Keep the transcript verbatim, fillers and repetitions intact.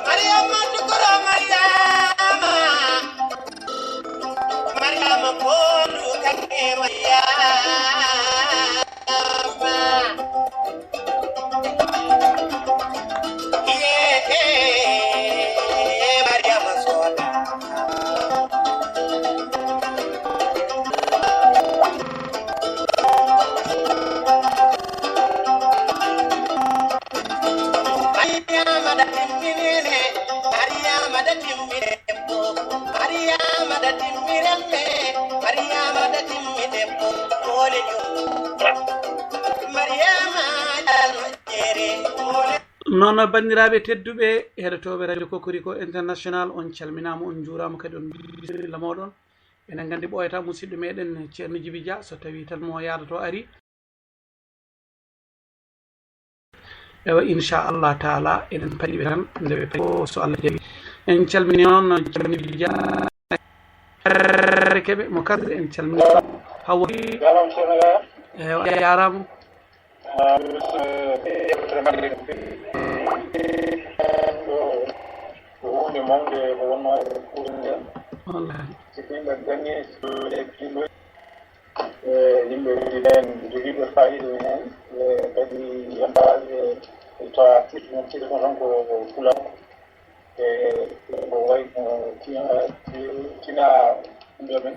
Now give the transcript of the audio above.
Mariama Dukura Mariama, Mariama Bodu Kake Mariama. Yeah, yeah, yeah, Mariama Soda. Mariama da timmini ne, Mariama da timmini debbo, Mariama da timmi remme, Mariama da timmi debbo, mole jom. Mariama da majjere, mole. Noon, banndiraaɓe tedduɓe, heɗotooɓe Radio Kokoriko International, on calminaama, on njuuraama, kadi on mbiyii bismilla mooɗon. Eɗen nganndi ɓooyata musidɗo meɗen Ceerno Jibi Dia, so tawii tan mo yaadato ari. Ewa, inchallah taala, eɗen paɗi ɓe tan, nde ɓe paɗi o, so Allah jaɓi. En calmini noon, calmini Dia, Keɓe mo Kasre, en calmini Hawa. Ewa, a jaaraama. Ko huunde mawnde ko wonnoo e kuuɗe nden. Wallahi. Si yimɓe dañi, so ɓe ɗeɓtiima, e yimɓe ɓen jogiiɓe faayiida heen, e kadi yambaade e tawa tiiɗe mon, tiiɗe mon tan ko Pulaar. E ko wayi no Tina, Tina Njoɓen.